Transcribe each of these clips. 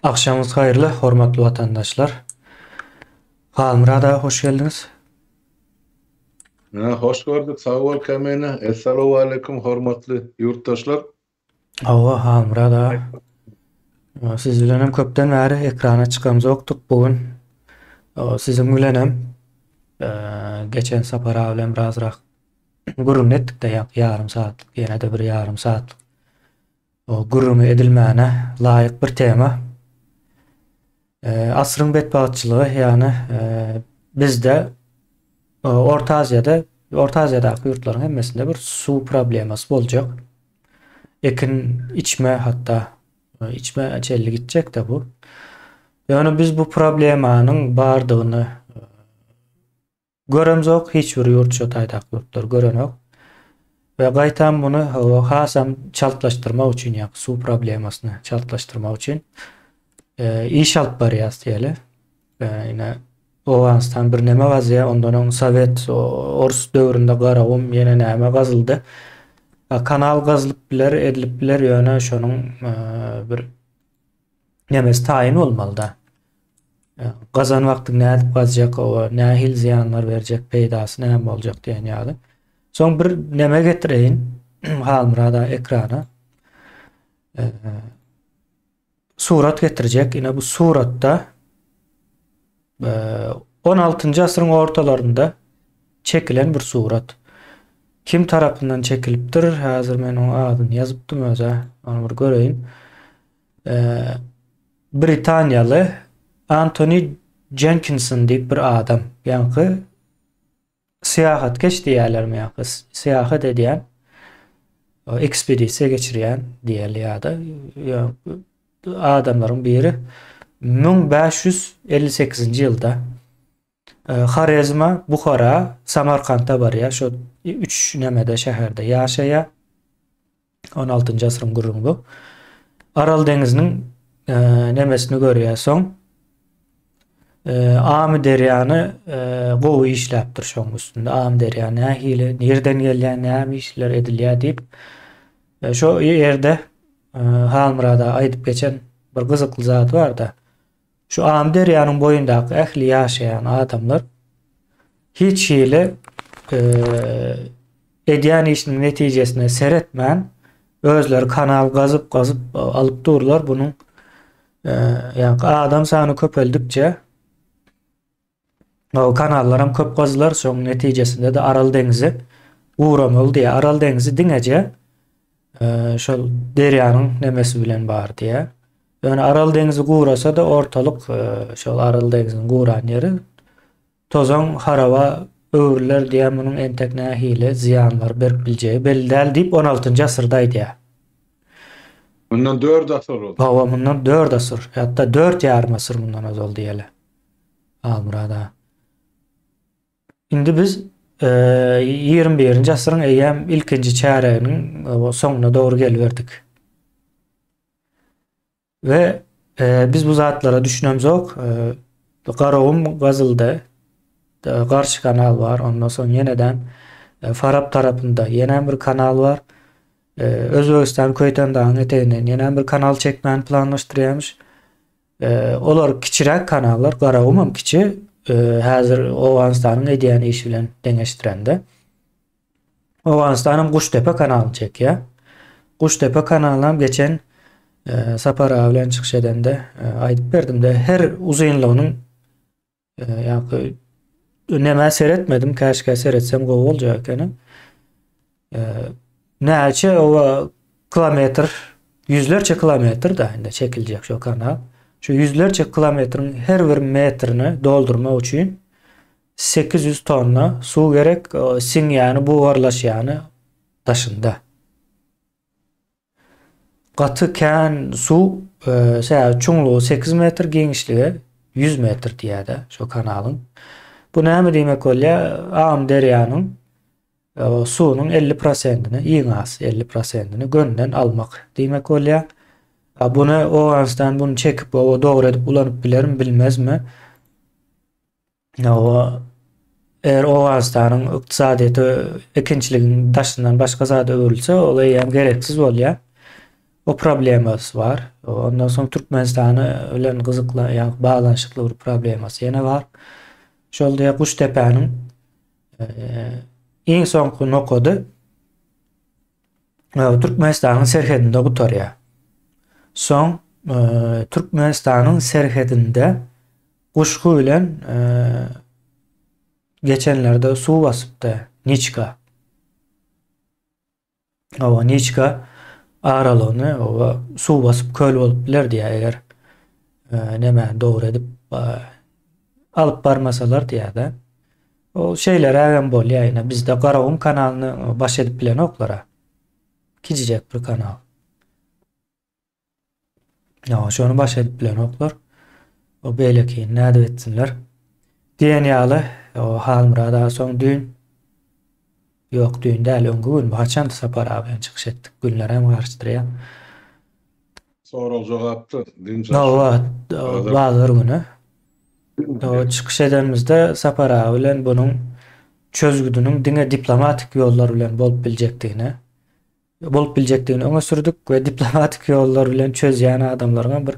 Agşamyňyz haýyrly, hormatly watandaşlar. Halmyrat aga hoş geldiňiz. Hä, hoş gördük. Sag bol Kemine. Essalawwaleýkum hormatly ýurtdaşlar. Hawa, Halmyrat aga. Siz bilen hem köpden bäri ekrana çykamzokdyk bu gün. Siziň bilen hem geçen Sapar aga bilen birazrak gürrüň etdik-de, ýarym saatlyk, ýene-de bir ýarym saatlyk. Gürrüňi edilmäne laýyk bir tema. Asyryň betbagtçylygy, ýagny bizde Orta Aziýada, Orta Aziýadaky ýurtlaryň hemmesinde bir suw problemasy boljak. Ekin içme hatda içme çenli gitjek-de bu. Ýöne biz bu problemanyň bardygyny Göremzok, hiç bir ýurt şo taýdaky ýurtlar görenok. We gaýtam muny hasam çaltlaşdyrmak üçin ýa suw problemasyny çaltlaşdyrmak üçin iş alyp barýas diýeli. Ine Owganystan bir neme gazýar, ondan öň Sowet, Ors döwründe Garagum ýene näme gazyldy. Kanal gazylyp biler, edilip biler, ýöne şonuň bir nemesi taýyn bolmalyda. Gazan wagtyň nädip gazjak, oba nähili zyýanlar berjek, peýdasy näme boljak diýen ýaly. Soň bir neme getireýin Halmyrada ekrana. Surat getirjek. Ine bu suratda 16-njy asyryň ortalarynda çekilen bir surat. Kim tarapyndan çekilipdir? Häzir men oň adyny ýazypdym özä. Ony bir göreýin. Britaniýaly Antoni Jenkinson diýip bir adam, ýaňky syýahatkeş diýýärlermi ýaňky syýahat edýän, ekspedisiýa geçirýän diýeli ýa-da adamlaryň biri 1558-nji ýylda Horezme, Buhara, Samarkanta barýar. Şo üç nemede şäherde ýaşaýar. 16-njy asyryň gürrüňi bu. Aral deňiziniň e, nemesini görýär soň. E, Amy derýany e, gowy işläpdir şoň üstünde. Amy derýa nähili, nirden gelýär, näme işler edilýär diýip. E, şo ýerde e, Halmyrada aýdyp geçen bir gyzykly zat bar-da. Şu Amyderýanyň boýundaky ähli ýaşaýan adamlar hiç hili edýän işiniň netijesine seretmän özleri kanal gazyp gazyp alyp durlar bunuň ýa adam sany köpeldikçe O kanallaram köp gazylar, şoň netijesinde-de Aral deňizi guramaly diýýär. Aral deňizi diňeje şol derýanyň nemesi bilen bar diýýär. Ýöne Aral deňizi gurasa-da ortalyk şol Aral deňziniň guran ýeri tozan haraba öwrüler diýýär. Munuň entek nähili zyýanlar berip biljegi belli däl diýip 16-njy asyrda aýdýar. Mundan 4 asyr ozal. Hawa, mundan 4 asyr, hatda 4 ýarym asyr mundan ozal diýeli. Halmyrat aga. Indi biz 21-nji asyryň eýýäm ilkinji çäreginiň soňuna dogry geliberdik. We biz bu zatlara düşünemzok. Garagum gazyldy. Garşy kanal bar. Ondan soň ýeneden Farap tarapynda ýene bir kanal bar. Özbegistan Köýtendagyň eteginden ýene bir kanal çekmäni planlaşdyrýarmyş. Olar kiçiräk kanallar, Garagumam kiçi, häzir Owganystanyň edýän işi bilen deňeşdirende. Owganystanam Guştepe kanalyny çekýär. Guştepe kanalynam geçen Sapar aga bilen çykyş edende aýdyp berdim-de, her uzynlygynyň Ýa-da nämä seretmedim, käşgä seretsem gowy boljak ekeni. Näçe owa kilometr, ýüzlerçe kilometr da indi çekiljek şu kanal. Şu ýüzlerçe kilometriň her bir metrini doldurmak üçin 800 tonna suw gerek, siňýäni, bugarlaşýany daşynda. Gaty kän suw, sebäbi çuňlugy 8 metr, giňişligi 100 metr diýýär-de şo kanalyň. Bu näme diýmek bolýar? Amyderýanyň suwunyň 50 prosentini, iň az 50 prosentini gönden almak diýmek bolýar. Buny Owganystan buny çekip, dogry edip ulanyp bilermi, bilmezmi? Hawa, eger Owganystanyň ykdysadyýeti ekinçiligiň daşyndan başga zada öwrülse, ol eýýäm gereksiz bolýar. O problemasy bar. Ondan soň Türkmenistany bilen gyzykly, ýagny baglanyşykly bir problemasy ýene bar. Şol diýe Guştepäniň iň soňky nokady Türkmenistanyň serhedinde gutarýar. Soň Türkmenistanyň serhedinde Guşgy bilen geçenlerde suw basypdy Niçka. Hawa, Niçka aralygyny hawa suw basyp köl bolup biler diýýär, eger näme dogry edip alyp barmasalar diýýär-de. Ol şeýlerägem bolýar ine bizde Garagum kanalyny baş edip bilenoklar-a. Kiçijek bir kanal. Ýa şony baş edip bilenoklar. O beýlekini nädip etsinler? Diýen ýaly, o Halmyrat aga soň düýn Ýok, düýn däl, öňki gün bu haçandy Sapar aga bilen çykyş etdik. Günlerem garyşdyrýar. Sorag jogapda dynç alyş. Hawa, bazar güni. O çykyş edenimizde Sapar aga bilen bunuň çözgüdiniň diňe diplomatik ýollar bilen bolup biljekdigine bolup biljekdigini öňe sürdük we diplomatik ýollar bilen çözýän adamlaryň bir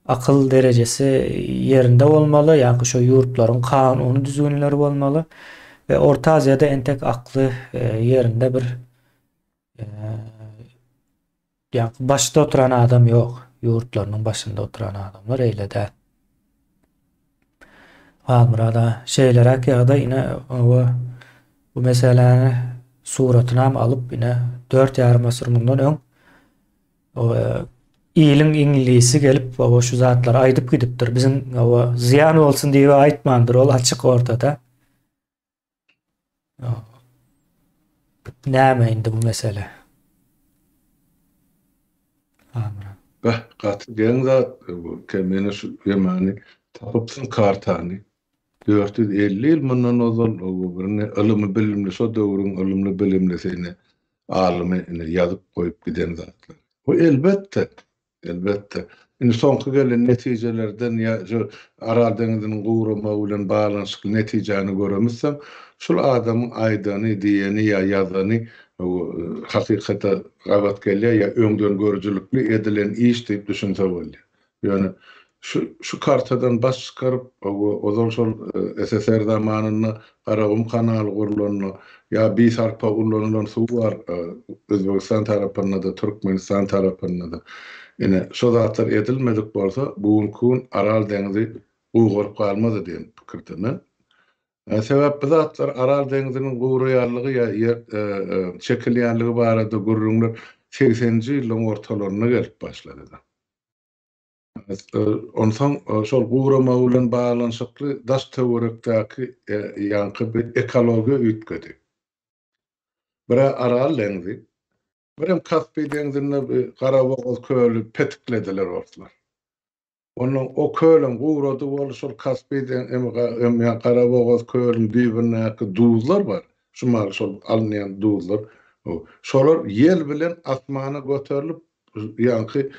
akyl derejesi ýerinde bolmaly, ýa-da şo ýurtlaryň kanuny düzgünleri bolmaly we Orta Aziýada entek akly e, ýerinde bir e, ýa başda oturan adam ýok. Ýurtlarynyň başynda oturan adamlar eýle däl. Halmyrat aga, şeýleräk ýagdaý ine oba bu meseläni suratynam alyp ine 4,5 asyr mundan öň oba iliň iňlisi gelip oba şu zatlary aýdyp gidipdir. Biziň oba zyýan bolsun diýip aýtmandyr, ol açyk ortada. Näme indi bu mesele? Halmyrat. Beh, gaty geň zat bu. Kemine şu ýemany tapypsyň kartany. 450 ýyl mundan ozal bu bir ne ylymy bilimli şo döwrüň ylymly bilimlisi ine alymy ine ýazyp goýup giden zatlar. Bu elbetde Elbetde. Indi soňky gelen netijelerden ýa şu Aral deňziniň guramagy bilen baglanyşykly netijäni göremizsoň, şul adamyň aýdany, diýeni ýa ýazany hakykata gabat gelýär ýa öňdengörüjilikli edilen iş diýip düşünse bolýar. Ýöne şu şu kartadan baş çykaryp, ozal şol SSR zamanynda Garagum kanaly gurlanda ýa bisarpa ullanylan suw bar Özbegistan tarapynda-da, Türkmenistan tarapynda-da. Ine, şo zatlar edilmedik bolsa, bu günki gün Aral deňzi gugaryp galmazdy diýen pikirde men. Sebäp bu zatlar Aral deňziniň guraýanlygy ýa ýer çekilýänligi barada gürrüňler segseninji ýyllaryň ortalarynda gelip başlady. Onsoň şol guramagy bilen baglanyşykly daş-töwerekdäki ýaňky bir ekologiýa üýtgedi. Bir-ä Aral deňzi, birem Kaspi deňzinde bir Garabogaz köli petiklediler orslar. Ondan o kölem gurady boldy, şol Kaspi ýa Garabogaz kölüň düýbündäki duzlar bar, şu mahaly şol alynýan duzlar, şolar ýel bilen asmana göterilip, Ýaňky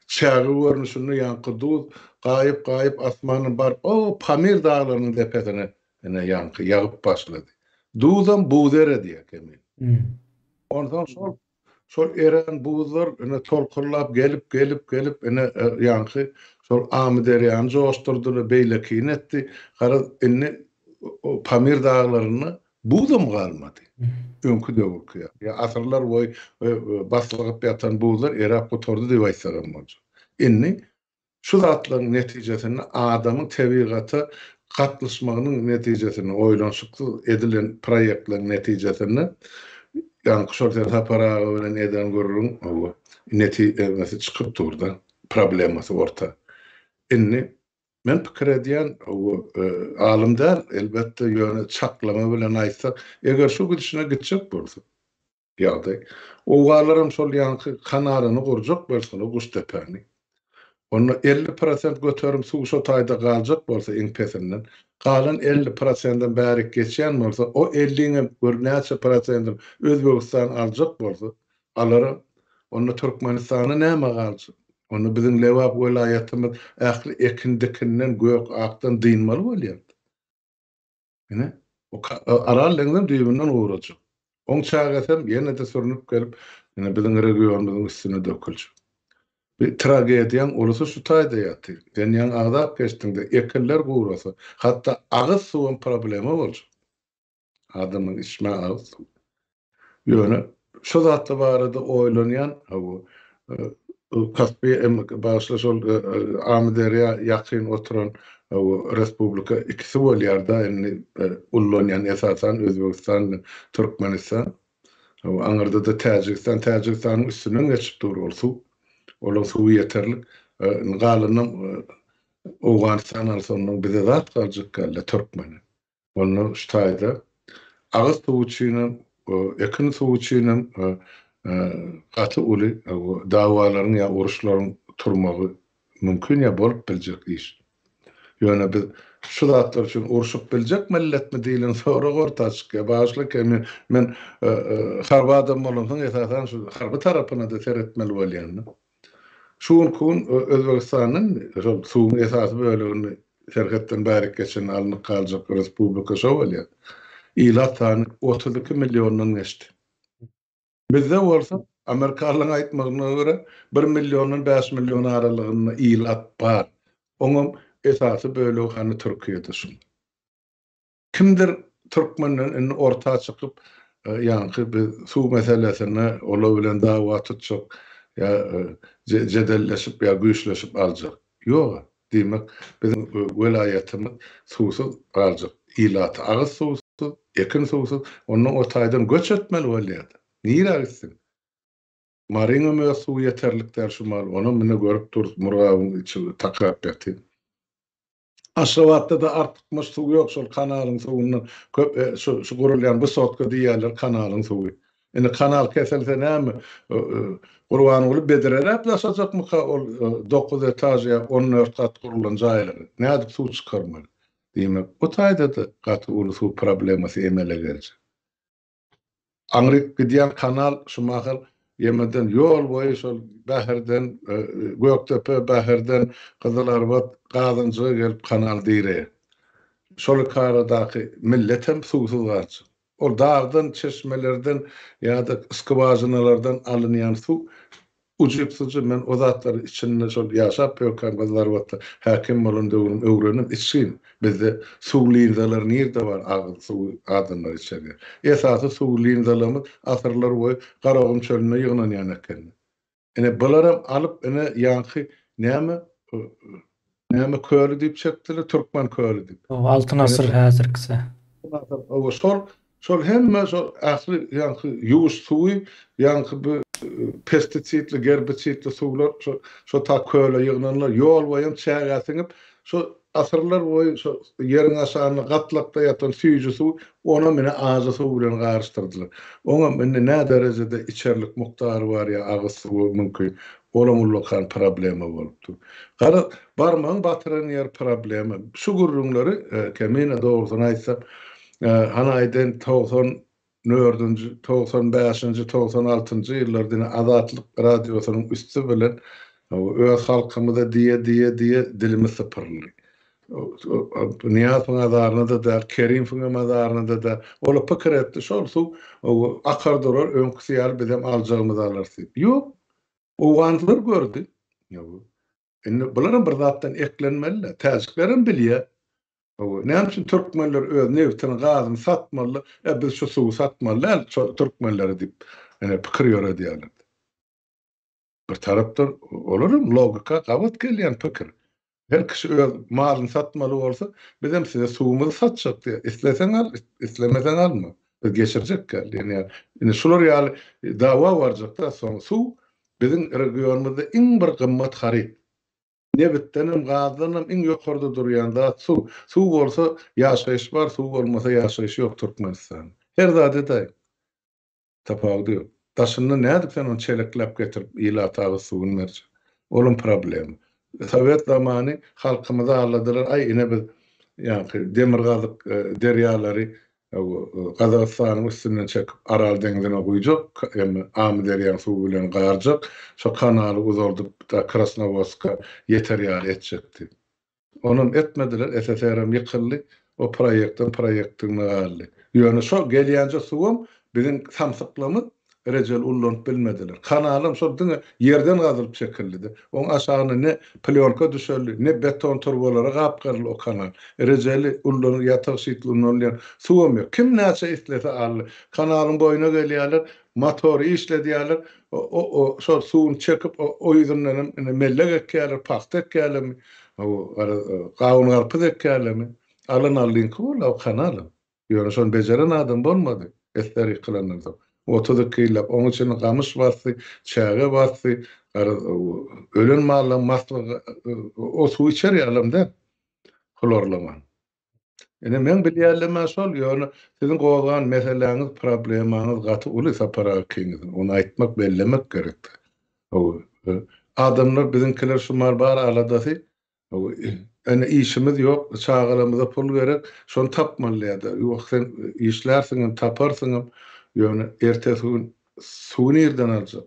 çäge görnüşinde ýaňky duz gaýyp-gaýyp asmandan baryp, o Pamir daglarynyň depesine ine ýaňky ýagyp başlady. Duzam buz eredýär Kemil. Onsoň şol şol erän buzlar ine tolkunlap gelip, gelip, gelip ine ýaňky şol Amyderýany joşdurdylar, beýlekini etdi. Garaz, indi Pamir daglarynda Buzam galmady. Öňki döwürki ýaly. Ýa asyrlar boýy baslygyp ýatan buzlar eräp gutardy diýip aýtsak hem boljak. Indi şu zatlaryň netijesinde adamyň tebigata gatnaşmagynyň netijesinde, oýlanyşyksyz edilen proýektleriň netijesinde ýaňky şol sen Sapar aga bilen eden gürrüň hawa, netijesi çykyp dur-da, problemasy orta. Indi Men pikir edýän, alym däl, elbetde, ýöne çaklama bilen aýtsak, eger şu gidişine gitjek bolsa, ýagdaý, owganlaram şol ýaňky kanalyny gurjak bolsalar, Guşdepäni, onda 50 prosent göterim suw şo taýda galjak bolsa iň pesinden, galan 50 prosendem bärik geçýän bolsa, o elliňem gör näçe prosendini Özbegistan aljak bolsa, Alaram. Onda Türkmenistana näme galjak? Onda biziň Lebap welaýatymyz ähli ekin-dikinden, gök-akdan dynmaly bolýardy. Ine, o Aral deňzem düýbünden gurajak. Oň çägesem ýene-de sürnüp gelip, ine biziň regionymyzyň üstüne döküljek. Bir tragediýaň ulusy şu taýda ýatyr. Sen ýaňy agzap geçdiňde, ekinler gurasa, hatda agyz suwam problema boljak. Adamyň içmä agyz suwy. Ýöne şu zatlar barada oýlanýan, hawa, Kaspi, bagyşla şol Amyderýa ýakyn oturan hawa, respublika ikisi bolýar-da indi ullanýan esasan Özbegistan bilen Türkmenistan. Hawa, aňyrda-da Täjigistan, Täjigistanyň üstünden geçip dur ol suw. Olaň suwy ýeterlik. Indi galanynam Owganystan alsa ondan bize zat galjak däldi türkmene. Onda şu taýda agyz suwy üçinem, ekin suwy üçinem gaty uly dawalaryň ýa uruşlaryň turmagy mümkin ýa bolup biljek iş. Ýöne biz şu zatlar üçin urşup biljek milletmi diýlen sorag orta çykýar. Bagyşla Kemil, men harby adam bolansoň esasan şu harby tarapyna-da seretmeli bolýan-da. Şu günki gün Özbegistandan şol suwuň esasy bölegini serhetden bärik geçen alnyp galjak respublika şo bolýar. Ilat sany 32 milliondan geçdi. Bizde bolsa, amerikanlaryň aýtmagyna görä, bir milliondan bäş million aralygynda ilat bar. Oňam esasy bölegi hany Türkiýede şuň. Kimdir türkmenden indi orta çykyp, ýaňky biz suw meselesinde olar bilen dawa tutjak ýa jedelleşip ýa güýçleşip aljak. Ýog-a. Diýmek, biziň welaýatymyz suwsuz galjak. Ilaty agyz suwsuz, ekin suwsuz, onda o taýdan göç etmeli bolýar-da. Nirä gitsin? Maryňam öz suwy ýeterlik däl şu mahal, onam ine görüp durus, Murgabyň içi takrap ýatyr. Aşgabatda-da artykmaç suw ýok, şol kanalyň suwundan köp şu şu gurulýan wysotka diýýärler kanalyň suwy. Indi kanal keselse näme? Gurbanguly bedreläp daşajakmyka ol dokuz etaž ýa on dört gat gurulan jaýlary? Nädip suw çykarmaly? Diýmek, bu taýda-da gaty uly suw problemasy emele geljek. Aňryk gidýän kanal şu mahal Ýemeden ýol boýy şol Bäherden, Gökdepe, Bäherden, Gyzylarbat, Gazanjyga gelip kanal direýär. Şol iki aradaky millet hem suwsuz galjak. Ol dagdan, çeşmelerden ýa-da skwažinalardan alynýan suw Ujypsyzja men o zatlary içinde şol ýaşap ýörkäm Gyzylarbatda häkim bolan döwrüm öwrendim içgin. Bizde suw linzalary nirde bar agyz suwy adamlar içer ýaly. Esasy suw linzalarymyz asyrlar boýy Garagum çölünde ýygnanýan ekeni. Ine bularam alyp ine ýaňky näme Näme köli diýip çekdiler, Türkmen köli diýip. Altyn asyr häzirkisi. Altyn asyr, hawa, şol, şol hemme şol ähli ýaňky ýuwuş suwy, ýaňky bu pestisidli, gerbisidli suwlar şo, şo ta köle ýygnanylar, ýol boýam çägä siňip, şo asyrlar boýy şo ýeriň aşagynda gatlakda ýatan süýji suw, onam ine ajy suw bilen garyşdyrdylar. Oňam indi nä derejede içerlik mukdary bar ýa agyz suwy mümkin, Olam ullakan problema bolup dur. Garaz, barmagyň batyran ýeri problema. Şu gürrüňleri Kemine dogrusyny aýtsak, hany aýdaýyn 94-nji, 95-nji, 96-njy ýyllarda ine Azatlyk radiosynyň üsti bilen öz halkymyza diýe-diýe diýe dilimiz sypyryldy. Nyýazowyň azaryna-da däl, Kerimowyň hem azaryna-da däl. Olar pikir etdi, şol suw akar durar, öňküsi ýaly bizem aljagymyzy alarys diýip. Ýok. Owganlylar gördi. Indi bularam bir zatdan eklenmeli-dä. Täjiklerem bilýär. Näme üçin türkmenler öz nebtini, gazyny satmaly, e biz şu suwy satmaly däl şol türkmenlere diýip, ine pikir ýöredýärler. Bir tarapdan olaram logika gabat gelýän pikir. Her kişi öz malyny satmaly bolsa, bizem size suwumyzy satjak diýýär. Isleseň al, islemeseň alma. Biz geçirjek däl diýen ýaly. Indi şular ýaly dawa barjakda soň suw biziň regionymyzda iň bir gymmat haryt. Nebitdenem, gazdanam iň ýokarda durýan zat suw. Suw bolsa ýaşaýyş bar, suw bolmasa ýaşaýyş ýok Türkmenistanda. Her zat edäýiň. Tapawudy ýok. Daşyndan nädip sen ony çelekläp getirip ilata agyz suwuny berjek. Olam problema. Sowet zamany halkymyzy aldadylar, aý ine biz ýaňky demirgazyk derýalary Gazagystanyň üstünden çekip Aral deňzine guýjak, hem Amyderýaň suwy bilen garjak, şo kanaly uzaldyp ta Krasnowodska ýeter ýaly etjek diýip. Onam etmediler, SSR-em ýykyldy, o proýektem proýektligine galdy. Ýöne şo gelýänje suwam biziň samsyklamyz. rejeli ullanyp bilmediler. Kanalam şol diňe ýerden gazylyp çekildi-de. Oň aşagyna ne plýonka düşeldi, ne beton turbalara gapgaryldy o kanal. Rejeli ullanyp ýa tygşytly ullanylýan suwam ýok. Kim näçe islese aldy. Kanalyň boýuna gelýärler, motory işledýärler, o şol suwuny çekip o ýüzündenem ine mellek ekýärler, pagta ekýärlermi, garaz gawun-garpyz ekýärlermi. Alan aldyňky boldy o kanalam. Ýöne şony bejeren adam bolmady, esger ýykylandan soň. 32 ýyllap oň içini gamyş basdy, çäge basdy, garaz, ölen mallaň maslygy o suwy içer ýalam däl, hlorlaman. Ine, meň bilýänlemä şol, ýöne siziň gozgan meseläňiz, problemaňyz gaty uly Sapar aga ikiňiziň, ony aýtmak, bellemek gerekdi. Adamlar biziňkiler şu mal bar aladasy Ene işimiz ýok, çagalarymyza pul gerek, şony tapmaly diýýärdi. Ýok, sen işlärsiňem, taparsyňam, ýöne ertesi gün suwy nirden aljak?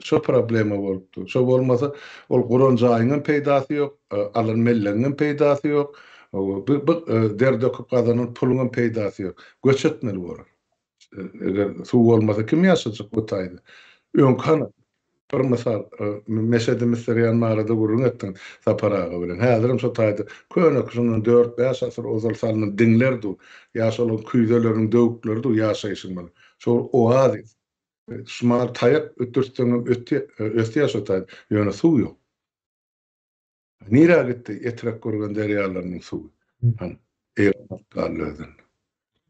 Şo problema bolup dur. Şo bolmasa, ol guran jaýyňam peýdasy ýok, alan mellegiňem peýdasy ýok, bu der döküp gazanan puluňam peýdasy ýok. Göç etmeli bolar. Eger suw bolmasa kim ýaşajak bu taýda? Öňki hany bir mysal Meşedi Misirýan barada gürrüň etdiň Sapar aga bilen. Häzirem şo taýda köneki şundan dört-bäş asyr ozal salnan diňler dur. Ýa şolaryň küýzeleriniň döwükleri dur ýaşaýşyň bilen. Şol oazis. Şumal taýak ötürtseňem ösýär şo taýda. Ýöne suw ýok. Nirä gitdi Etrek-Gürgen derýalarynyň suwy? Hany, Eýran alyp galdy özünde.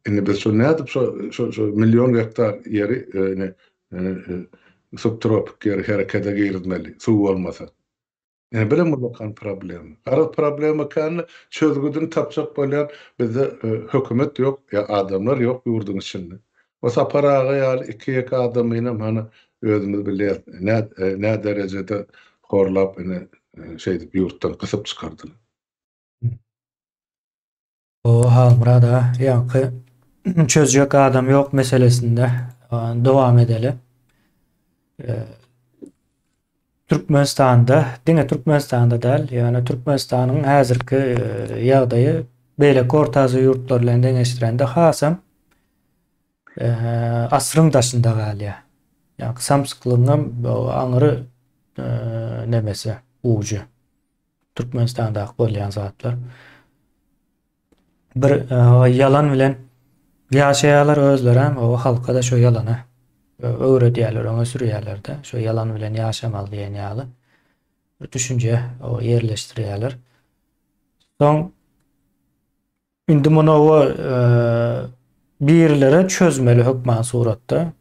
Indi biz şo nädip şo şo şo million gektar ýeri ine subtropik ýeri herekete girizmeli, suw bolmasa? Ine birem ullakan problema. Garaz problema kände çözgüdini tapjak bolýan bizde hökümet ýok ýa adamlar ýok ýurduň içinde. O Sapar aga ýaly iki-ýeke adamynam hany özümiz bilýäs nä nä derejede horlap ine şeýdip ýurtdan gysyp çykardylar. O Halmyrat aga ýaňky çözjek adam ýok meselesinde dowam edeli. Türkmenistanda, diňe Türkmenistanda däl, ýöne Türkmenistanyň häzirki ýagdaýy beýleki Orta Aziýa ýurtlary bilen deňeşdirende hasam Asryň daşynda galýar. Ýagny samsyklygyňam aňry nemesi, ujy. Türkmenistandaky bolýan zatlar. Bir ýalan bilen ýaşaýarlar özlerem, o halka-da şo ýalany öwredýärler, öňe sürýärler-de, şo ýalan bilen ýaşamaly diýen ýaly bir düşünje ýerleşdirýärler. Soň Indi muny oba birileri çözmeli hökman suratda.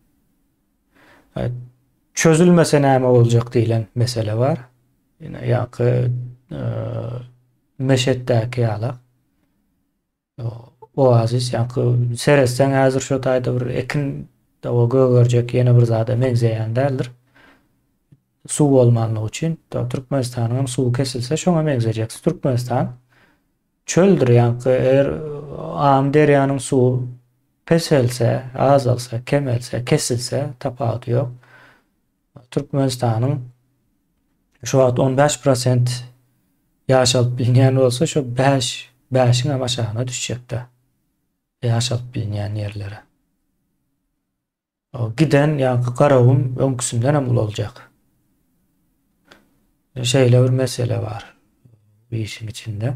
Çözülmese näme boljak diýlen mesele bar. Ýene ýaňky Meşetdäki ýaly. Oazis ýaňky seretseň häzir şo taýda bir ekin o gögerjek ýene bir zada meňzeýän däldir. Suw bolmanlygy üçin Türkmenistanyň hem suwy kesilse şoňa meňzejek. Türkmenistan Çöldür ýaňky eger Amyderýanyň suwy peselse, azalsa, kemelse, kesilse tapawudy ýok. Türkmenistanyň şu wagt 15 prosent ýaşalyp bilinýän bolsa şo 5 bäşiň hem aşagyna düşjekde. Ýaşalyp bilinýän ýerlere. Giden ýaňky Garagum öňküsinden hem ulaljak. Şeýle bir mesele bar bu işiň içinde.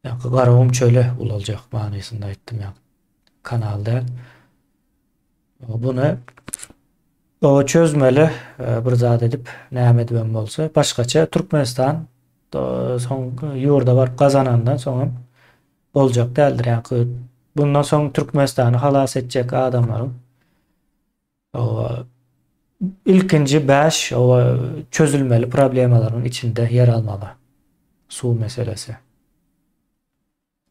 Ýaňky Garagum çöle ulaljak manysynda aýtdym ýaňky kanal däl. Buny o çözmeli e, bir zat edip näme edibem bolsa. Başgaça Türkmenistan soň ýurda baryp gazanandan soňam boljak däldir. Ýaňky bundan soň Türkmenistany halas etjek adamlaryň ilkinji 5 çözülmeli problemalaryň içinde ýer almaly. Suw meselesi.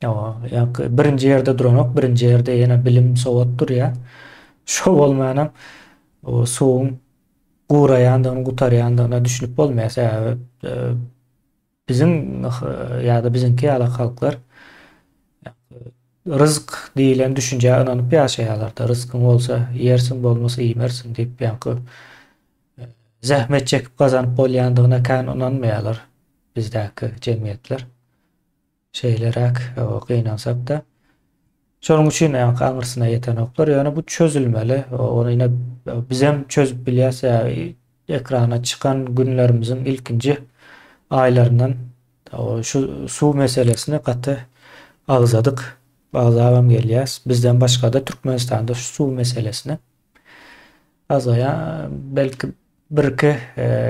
Ýaňky birinji ýerde duranok, birinji ýerde ýene bilim, sowat durýar. Şo bolmanam o suwuň guraýandygyny, gutarýandygyna düşünip bolmaýar. Sebäbi e, Biziň ýa-da biziňki ýaly halklar ryzk diýlen düşünjä ynanyp ýaşaýarlar-da. Ryzkyň bolsa iýersiň, bolmasa iýmersiň diýip, ýaňky e, zähmet çekip gazanyp bolýandygyna kän ynanmaýarlar bizdäki jemgyýetler. Şeýleräk, gynansak-da. Şonuň üçin ýaňky aňyrsyna ýetenoklar. Ýöne bu çözülmeli. Ony ine bizem çözüp bilýäs. Ekrana çykan günlerimiziň ilkinji aýlaryndan şu suw meselesini gaty agzadyk. Agzabam gelýäs. Bizden başga-da Türkmenistanda şu suw meselesini agzaýan belki birki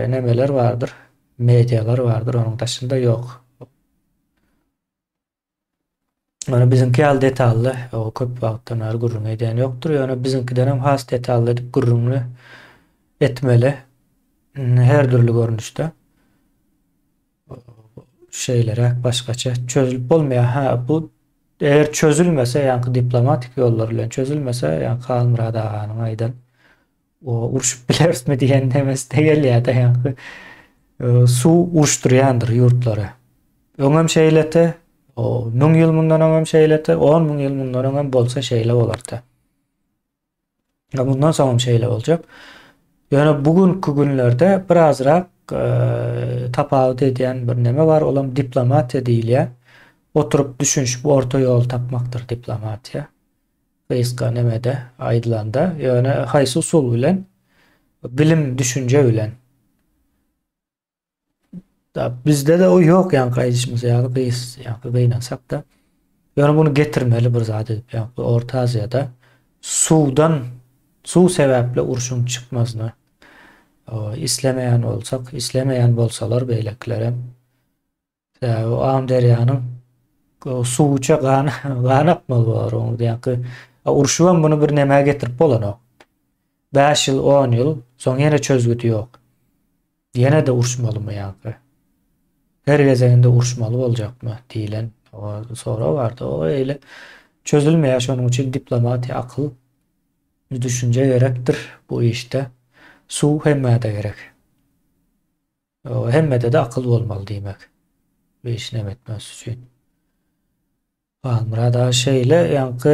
nemeler bardyr, medialar bardyr, onuň daşynda ýok. Ýöne biziňki ýaly detally, o köp wagtdan bäri gürrüň edýän ýokdur. Ýöne biziňkiden hem has detally edip gürrüňini etmeli. Her dürli görnüşde. Şeýleräk başgaça çözülip bolmaýar. Ha, bu eger çözülmese, ýaňky diplomatik ýollar bilen çözülmese, ýaňky Halmyrat aganyň aýdan o urşup bilerismi diýen nemesi-de gelýär-de, ýaňky suw uruşdyrýandyr ýurtlary. Öňem şeýlete, o 1000 ýyl mundan öňem şeýlete, 10 müň ýyl mundan öňem bolsa şeýle bolardy. Ya bundan soňam şeýle boljak. Ýöne bu günki günlerde birazrak e, tapawut edýän bir neme bar, olam diplomatiýa diýilýär. Oturyp düşünişip orta ýol tapmakdyr diplomatiýa. Gysga nemede aýdylanda, ýöne haýsy usul bilen? Bilim, düşünje bilen. Da bizde-de o ýok ýaňky aýdyşymyz ýaly gys, ýaňky gynansak-da. Ýöne muny getirmeli bir zat edip, ýaňky Orta Aziýada suwdan, suw sebäpli urşuň çykmazyny islemeýän bolsak, islemeýän bolsalar beýlekilerem. Sebäbi Amyderýanyň suwuça gan, gan akmaly bolar oň ýaňky urşubam muny bir nämä getirip bolanok. 5 ýyl, 10 ýyl, soň ýene çözgüdi ýok. Ýene-de uruşmalymy ýaňky? Her gezeginde uruşmaly boljakmy diýlen sorag bardy. O eýle çözülmeýär, şonuň üçin diplomatiýa, akyl, düşünje gerekdir bu işde. Suw hemmä-de gerek. Hemmede-de akyl bolmaly diýmek. Bu işi näme etmesi üçin. Halmyrat aga şeýle ýaňky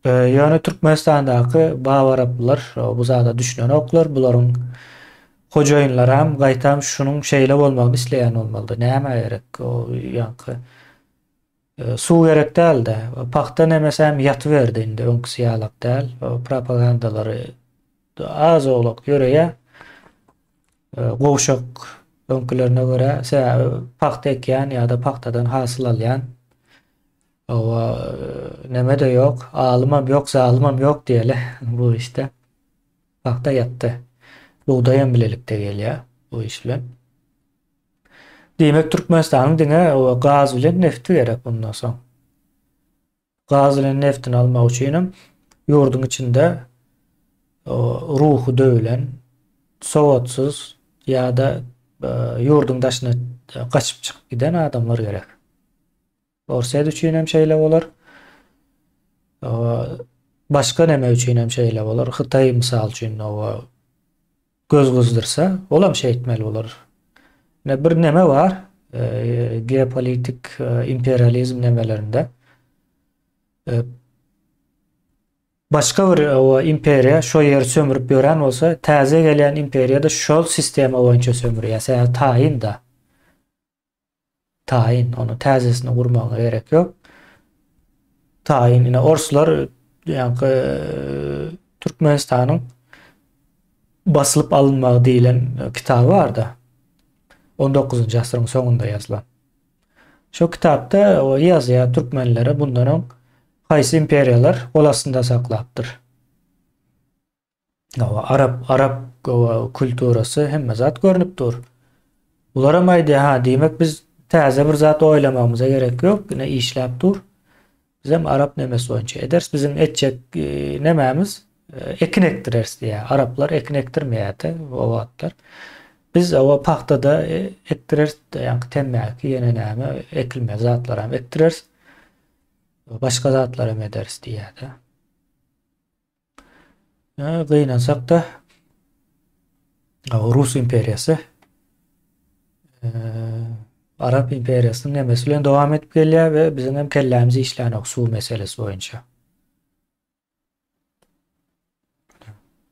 e, ýöne Türkmenistandaky babaraplylar bu zada düşünenoklar. Bularyň hojaýynlaram gaýtam şunuň şeýle bolmagyny isleýän bolmalydy. Nämä gerek o ýaňky e, suw gerek däldi. Pagta nemesem ýatyberdi indi öňküsi ýalak däl. O propagandalary az-owlak ýöreýär. E, gowşak öňkülerine görä, sebäbi pagta ekýän ýa-da pagtadan hasyl alýan owa e, neme-de ýok, alymam ýok, zalymam ýok diýeli bu işde. Pagta ýatdy. Bugdaýam bilelikde gelýär bu iş bilen. Diýmek Türkmenistanyň diňe gaz bilen nefti gerek bundan soň. Gaz bilen neftini almak üçinem ýurduň içinde ruhy döwlen, sowatsyz ýa-da e, ýurduň daşyna gaçyp çykyp giden adamlar gerek. Orsýet üçin hem şeýle bolar. Başga näme üçin hem şeýle bolar. Hytaý mysal üçin göz gyzdyrsa, olam şeýtmeli bolar. Ne bir neme bar, e, geopolitik e, imperializm nemelerinde. E, başga bir o imperiýa şo ýeri sömürip ýören bolsa, täze gelýän imperiýa da şol sistema boýunça sömürýär. Sebäbi taýyn da. Taýyn, ony täzesini gurmagyňa gerek ýok. Taýyn, ine orslar ýaňky Türkmenistanyň basylyp alynmagy diýlen kitaby barda. 19-njy asyryň soňunda ýazylan. Şo kitapda o ýazýar türkmenlere bundan öň haýsy imperiýalar gol astynda saklapdyr. Hawa, arap, arap kulturasy hemme zat görnüp dur. Bularam aýdýar, ha, diýmek biz täze bir zat oýlamagymyza gerek ýok, ine işläp dur. Bizem arap nemesi boýunça ederis. Biziň etjek e, nemämiz e, ekin ekdireris diýýär. Araplar ekin ekdirmeýärdi o wagtlar. Biz owa pagtada e, ekdireris, ýaňky temmäki ýene näme ekilmeli zatlaram ekdireris. Başga zatlaram ederis diýýärdi. Gynansak-da, Rus imperiýasy Arap imperiýasynyň nemesi bilen dowam edip gelýär we biziň hem kellämiz işlänok suw meselesi boýunça.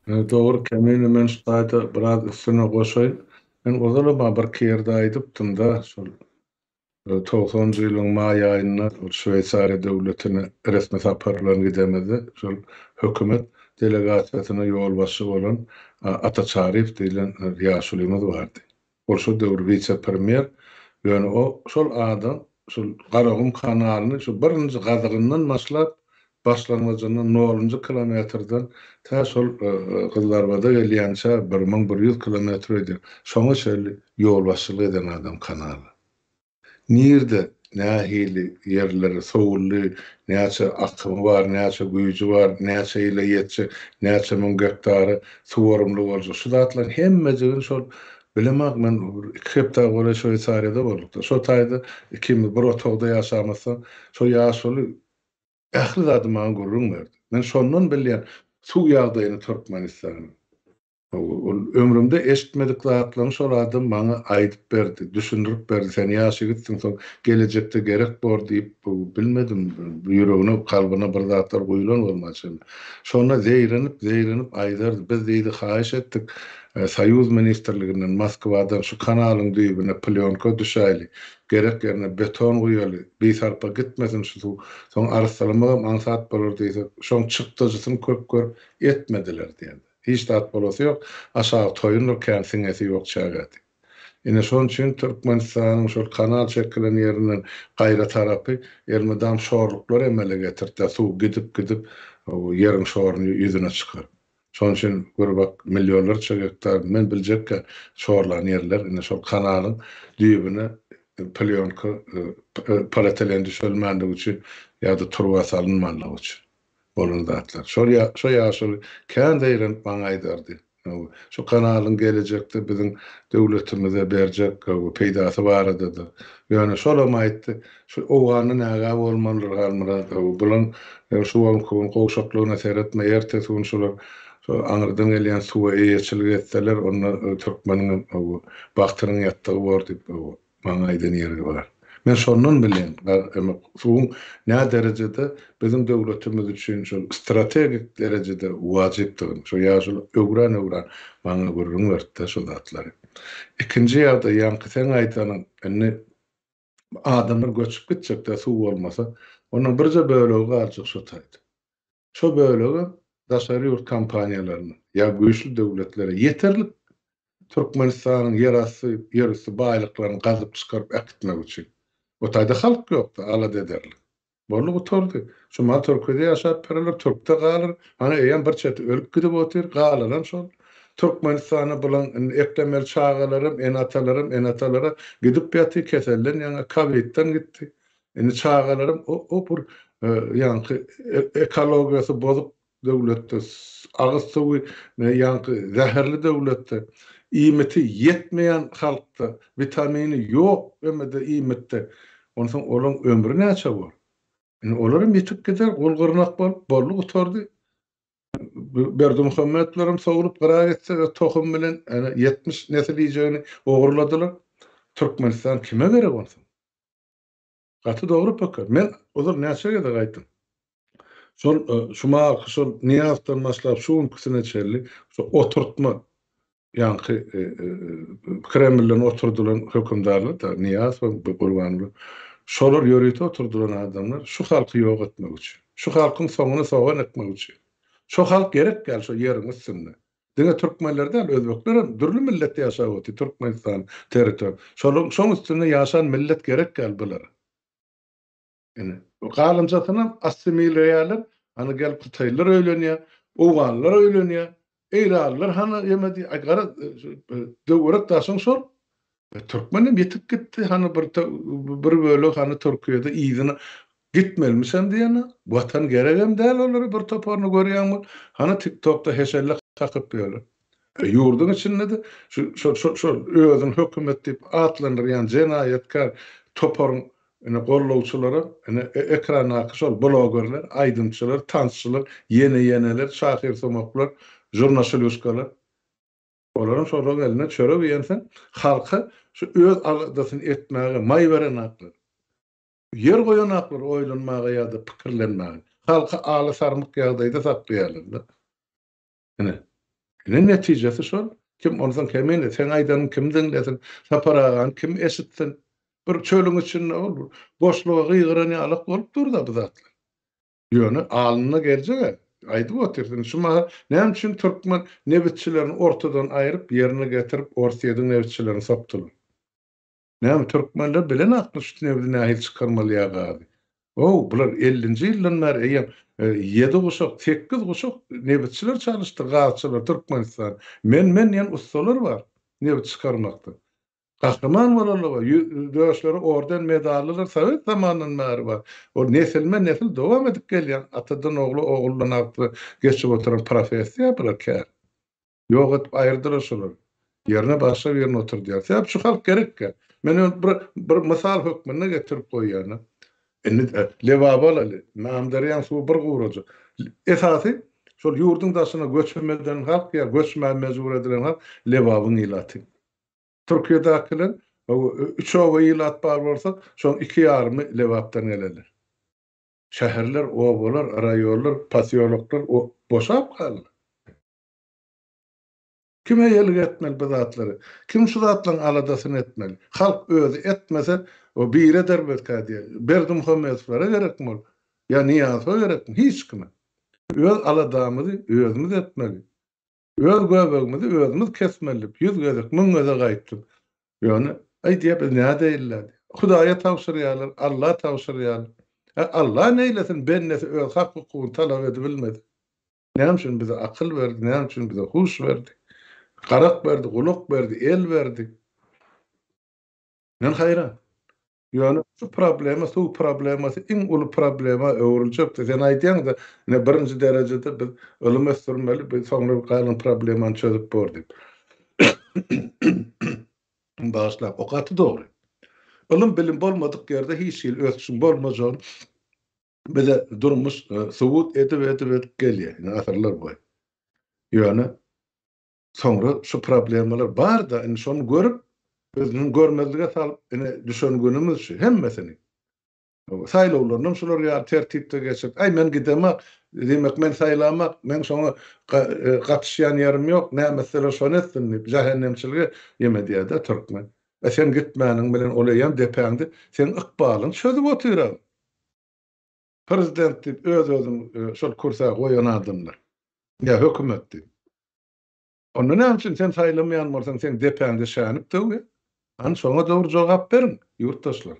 Dogry Kemine men şu taýda biraz üstüne goşaýyn. Men ozalam bir iki ýerde aýdypdym-da şol. Togsanynjy ýylyň maý aýynda Şweýsariýa döwletine resmi sapar bilen gidemizde, şol hökümet delegasiýasyna ýolbaşçy bolan Ata Çaryýew diýlen ýaşulymyz bardy. Ol şo döwür wise-premýer, ýöne o şol adam şol Garagum kanalyny şu birinji gazygyndan başlap, başlangyjyndan nolunjy kilometrden tä şol Gyzlarbada gelýänçä 1100 kilometr öýdýän, şoňa çenli ýolbaşçylyk eden adam kanala. Nirde, nähili ýerleri sowuldy, näçe akymy bar, näçe güýji bar, näçe ýyla ýetjek, näçe müň gektara suwarymly boljak, şu zatlaryň hemmejigini şol bilemok men bir iki hepdä golaý Şweýsariýada bolduk-da, şo taýda ikimiz bir otagda ýaşamyzsoň, şo ýaşuly ähli zady maňa gürrüň berdi. Men şondan bilýän suw ýagdaýyny Türkmenistanyň. Ol ömrümde eşitmedik zatlarymy şol adam maňa aýdyp berdi, düşündirip berdi. Sen ýaş ýigitsiň, soň gelejekde gerek bor diýip, bilmedim, ýüregine, kalbyna bir zatlar guýlan bolmaly çemeli. Şonda zeýrenip, zeýrenip aýdardy. Biz diýdi, haýyş etdik, Soýuz ministrliginden, Moskwadan şu kanalyň düýbüne plýonka düşäýli, gerek ýerine beton guýaly, bisarpa gitmesin şu suw, soň arassalamagam aňsat bolar diýsek, şoň çykdajysyny köp görüp etmediler diýerdi. Hiç zat bolasy ýok, aşagy toýundyr kän siňesi ýok çägedi. Ine şonuň üçin Türkmenistanyň şol kanal çekilen ýerinden gaýra tarapy elmydam şorluklar emele getirtýär, suw gidip-gidip ýeriň şoruny ýüzüne çykaryp. Şonuň üçin gör bak millionlarça gektar men biljekkä şorlan ýerler ine şol kanalyň düýbüne plýonka poletilen düşelmänligi üçin ýa-da turba salynmanlygy üçin. Bolan zatlar. Şol şo ýaşuly kän zeýrenip maňa aýdardy. Şu kanalyň gelejekde biziň döwletimize berjek peýdasy barada-da. Ýöne şolam aýtdy, şu Owgandan ägä bolmalydyr Halmyrat, bulaň şu günki gün gowşaklygyna seretme, ertesi gün şular şo aňyrdan gelýän suwa eýeçilik etseler, onda türkmeniňem bagtynyň ýatdygy bor diýip, Maňa aýdan ýeri bar. Men şondan bilýän, suwuň nä derejede biziň döwletimiz üçin şol strategik derejede wajypdygyny. Şo ýaşuly öwran-öwran maňa gürrüň berdi-de şo zatlary. Ikinji ýagdaý, ýaňky seň aýdanyň, indi adamlar göçüp gitjek-dä suw bolmasa, onuň birje bölegi galjak şo taýda. Şo bölegem daşary ýurt kompaniýalaryna ýa güýçli döwletlere ýeterlik Türkmenistanyň ýerasty, ýerüsti baýlyklaryny gazyp çykaryp äkitmek üçin. O taýda halk ýokdy alada ederlik. Boldy gutardy. Şu mal Türkiýede ýaşap bereler, türkde galar. Hany eýýäm bir çeti ölüp gidip otyr, galanam şol. Türkmenistanda bulaň indi eklemeli çagalaram, ene-atalaram ene-atalara gidip ýatyr, keselden ýaňa, kowidden gitdi. Indi çagalarym o bir ýaňky ekologiýasy bozuk döwletde, agyz suwy ýaňky zäherli döwletde, iýmiti ýetmeýän halkda, witamini ýok emede iýmitde, onsoň olaň ömri näçe bor? Indi olaram ýitip gider, gul-gyrnak bolup, boldy gutardy. Berdimuhamedlerem sowlup gyra gitse we tohum bilen 70 nesil iýjegini ogurladylar. Türkmenistan kime gerek onsoň? Gaty dogry pikir. Men ozal näçe gezek aýtdym. Şol e, şu mahalky şol Nyýazowdan başlap şu günküsine çenli şu oturtma ýaňky e, e, Kremlden oturdylan hökümdarlar da Nyýazow we Gurbanguly şolar ýörite oturdylan adamlar şu halky ýok etmek üçin. Şu halkyň soňuny sogan etmek üçin. Şu halk gerek däl şu ýeriň üstünde. Diňe türkmenler däl, özbekler hem dürli millet ýaşap otyr Türkmenistan territoriýa. Şolaryň şoň üstünde ýaşan millet gerek däl bulara. Ine, galynjasynam assimilreýärler. Hany gelip hytaýlylar öýlenýär, owganlylar öýlenýär, eýranlylar hany ýeme diýýär. Aý gara döwürek daşyň şol. Türkmenem ýitip gitdi, hany bir bir bölek hany Türkiýede yzyna gitmelimişem diýene, watan geregem däl olara bir toparyny görýäň bol, hany TikTokda heşelle kakyp ýörler. Ýurduň içinde-de şu şol şol şol özüni hökümet diýip atlandyrýan jenaýatkär toparyň ine gollawçylary, ine ekrandaky şol blogerler, aýdymçylar, tansçylar, ýene-ýeneler, şahyrsumaklar, žurnaşylýuşkalar. Olaryň şolaryň eline çörek iýensoň, halka şu öz aladasyny etmäge maý berenaklar. Ýer goýanaklar oýlanmaga ýa-da pikirlenmäge. Halky aly sarmyk ýagdaýda saklaýarlar-da. Ine. Ine netijesi şol. Kim onsoň kemine, seň aýdanyňy kim diňlesin, Sapar agany kim eşitsin? Bir çölüň içinde ol boşluga gygyran ýalak bolup dur-da bu zatlar. Ýöne alnyna geljeg-ä, aýdyp otyrsyň, şu mahal näme üçin türkmen nebitçilerini ortadan aýryp, ýerine getirip Orsýetiň nebitçilerini sokdular? Näme türkmenler bilenakmy şu nebiti nähili çykarmaly ýa gazy? Ow, bular ellinji ýyldan bäri eýýäm ýedi guşak, sekiz guşak nebitçiler çalyşdy, gazçylar Türkmenistan. Men-men diýen ussalar bar nebit çykarmakda. Gahryman bolanlar bar, döşleri orden medallylar sowet zamanyndan bäri bar. Ol nesilme-nesil dowam edip gelýän, atadan ogla, oguldan agtyga geçip oturan professiýa bular, kär. Ýok edip aýyrdylar şolary. Ýerine başga birini oturdýar. Sebäp şu halk gerekkä. Men ony bir bir mysal hökmünde getirip goýýan. Indi Lebaby alaly. Amyderýaň suwy bir gurajyk. Esasy şol ýurduň daşyna göçüm eden halk ýa göçmäge mejbur edilen halk Lebabyň ilaty. Türkiýedäkiler üç oba ilat bar bolsa, şoň iki ýarymy Lebapdan gelenler. Şäherler, obalar, raýonlar, posýoloklar boşap galdy. Kim eýelik etmeli bu zatlary? Kim şu zatlaryň aladasyny etmeli? Halk özi etmese, o biri edermezkä diýýär. Berdimuhamedowlara gerekmi ol? Ýa Nyýazowa gerekmi? Hiç kime. Öz aladamyzy özümiz etmeli. Öz göbegimizi özümiz kesmeli diýip, ýüz gezek, müň gezek aýtdym. Ýöne, aý diýýär, biz nädeýinler diýýär. Hudaýa tabşyrýarlar, Alla tabşyrýarlar. Ä Alla neýlesin, bendesi öz hak-hukugyny talap edibilmedi. Näme üçin bize akyl berdi, näme üçin bize huş berdi? Garak berdi, gulak berdi, el berdi. Men haýran. Ýöne şu problema, suw problemasy iň uly problema öwrüljekdi. Sen aýdýaň-da, ine birinji derejede biz ylym ösdürmeli, biz soňra galan problemany çözüp bor diýip. Bagyşlaň, o gaty dogry. Ylym-bilim bolmadyk ýerde hiç hili ösüşiň bolmajagyny bize durmuş subut edip-edip edip gelýär, ine asyrlar boýy. Ýöne soňra şu problemalar bar-da, indi şony görüp, özüniň görmezlige salyp, ine düşen günümiz şu, hemmesini. Saýlawlarynam şular ýaly tertipde geçirip, aý men gidemak, diýmek men saýlamak, men şoňa gatyşýan ýerim ýok, näme etseler şony etsin diýip, jähennemçilige ýem edýär-de türkmen. E sen gitmäniň bilen ol eýýäm depäňde seň ykbalyňy çözüp otyr-a. Prezident diýip öz-özüni şol kürsä goýan adamlar. Ýa hökümet diýip. Onda näme üçin sen saýlamaýan bolsaň seň depäňde şänik döwýär? Hany şoňa dogry jogap beriň, ýurtdaşlar.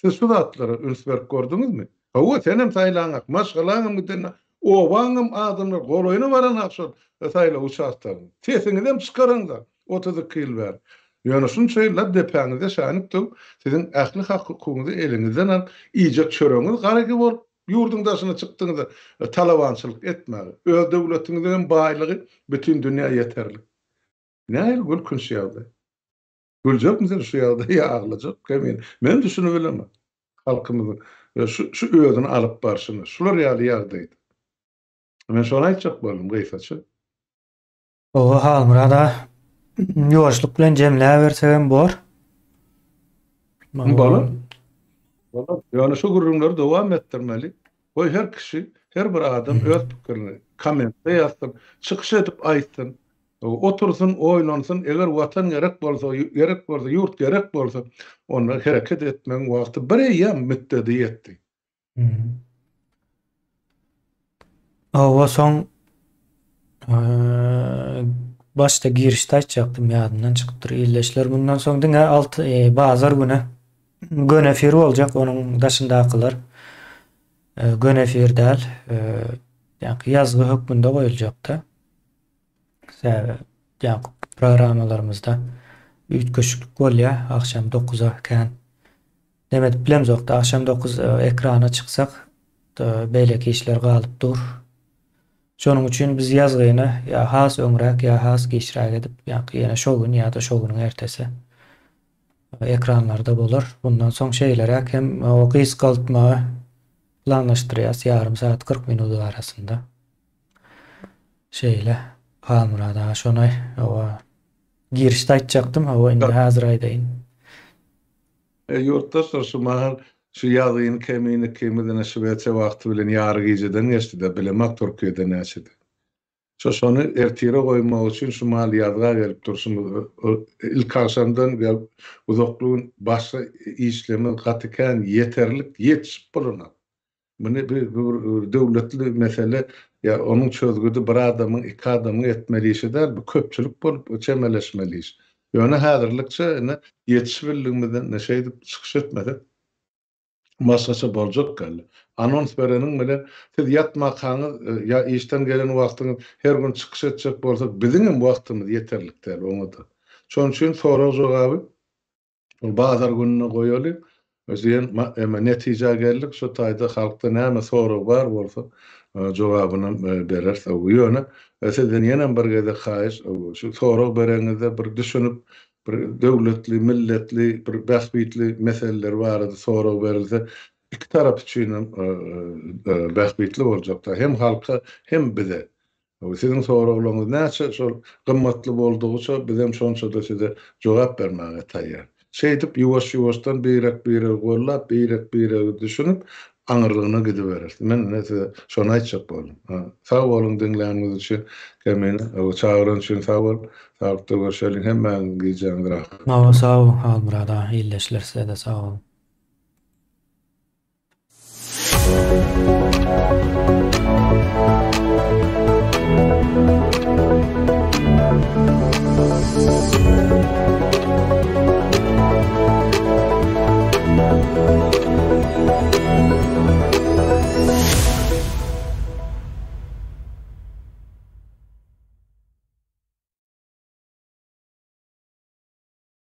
Siz şu zatlara üns berip gördüňizmi? Hawa, senem saýlaňak, maşgalaňam gidende, obaňam adamlar golaýyna baranak şol saýlaw uçastogynyň. Sesiňizem çykaraňzok 32 ýyl bäri. Ýöne şunça ýyllap depäňizde şänik döwüp, siziň ähli hak-hukugyňyzy eliňizden alyp, iýjek çöregiňiz garagi bolup, ýurduň daşyna çykdyňyzda talabançylyk etmäge. Öz döwletiňiziňem baýlygy bütin dünýä ýeterlik. Nähili gülkünç ýagdaý. Güljekmi sen şu ýagdaýa ýa aglajak kemine. Men düşünibilemok halkymyzyň şu şu özüni alyp barşyny şular ýaly ýagdaýda. Men şony aýtjak boldum gysgaça. Oba Halmyrat aga ýuwaşlyk bilen jemläbersegem bor. Bolar. Bolar. Ýöne şu gürrüňleri dowam etdirmeli. Goý her kişi, her bir adam öz pikirini kommentde ýazsyn, çykyş edip aýtsyn. Otursyn, oýlansyn, eger Watan gerek bolsa, gerek bolsa, ýurt gerek bolsa, onda hereket etmegiň wagty bir eýýäm mütdedi ýetdi. Hawa, soň başda girişde aýtjakdym, ýadymdan çykypdyr. Ildeşler, mundan soň diňe alty bazar güni göni efir boljak, onuň daşyndakylar göni efir däl, ýa-da ýazgy hökmünde goýuljakda. Sebäbi ýaňky programmalarymyzda üýtgeşiklik bolýar. Agşam dokuza kän neme edip bilemzokda. Agşam 9 ekrana çyksak beýleki işler galyp dur. Şonuň üçin biz ýazgyny ýa has öňräk ýa has giçräk edip, ýaňky ýene şo gün ýa-da şo günüň ertesi ekranlarda bolar. Bundan soň şeýleräk hem gysgaltmagy planlaşdyrýas ýarym sagat 40 minut arasynda. Şeýle Halmyrat aga şony hawa girişde aýtjakdym hawa indi häzir aýdaýyn. E ýurtdaşlar şu mahal şu ýazgyny kemini ikimiz ine Şwesiýa wagty bilen ýary gijeden geçdide bilemok Türkiýede näçede. Şo şony ertire goýmak üçin şu mal ýazga gelip durşumyz. Ilkagşamdan uzakly gün başga işlerimiz gaty kän ýeterlik ýetişip bolanok. Muny bir bir döwletli mesele ýa onuň çözgüdi bir adamyň, iki adamyň etmeli işi däl, bu köpçülik bolup çemeleşmeli iş. Ýöne häzirlikçe ine ýetişibildigimizden ine şeýdip çykyş etmesek başgaça boljak däl. Anons bereniň bilen siz ýatmakaňyz ýa işden gelen wagtyňyz her gün çykyş etjek bolsak biziňem wagtymyz ýeterlik däl oňa-da. Şonuň üçin sorag-jogaby Ol bazar gününe goýaly diýen eme netijä geldik. Şu taýda halkda näme sorag bar bolsa jogabynam bereris. Ýöne sizden ýenem bir gezek haýyş, şu sorag bereňizde bir düşünip, bir döwletli, milletli, bir bähbitli meseleler barada sorag berilse, iki tarap üçinem bähbitli boljakda, hem halka, hem bize. Siziň soraglaryňyz näçe şol gymmatly boldugyça bizem şonça-da size jogap bermäge taýýar. Şeýdip ýuwaş-ýuwaşdan birek-biregi gollap, birek-biregi düşünip aňyrlygyna gidibereris. Men ine size şony aýtjak boldum. Sag boluň diňläniňiz üçin Kemine. Çagyran üçin sag bol. Saglykda görşeliň. Hemmäňiziň gijäňiz rahat. Hawa sag boluň Halmyrat aga ildeşler sizede sag boluň.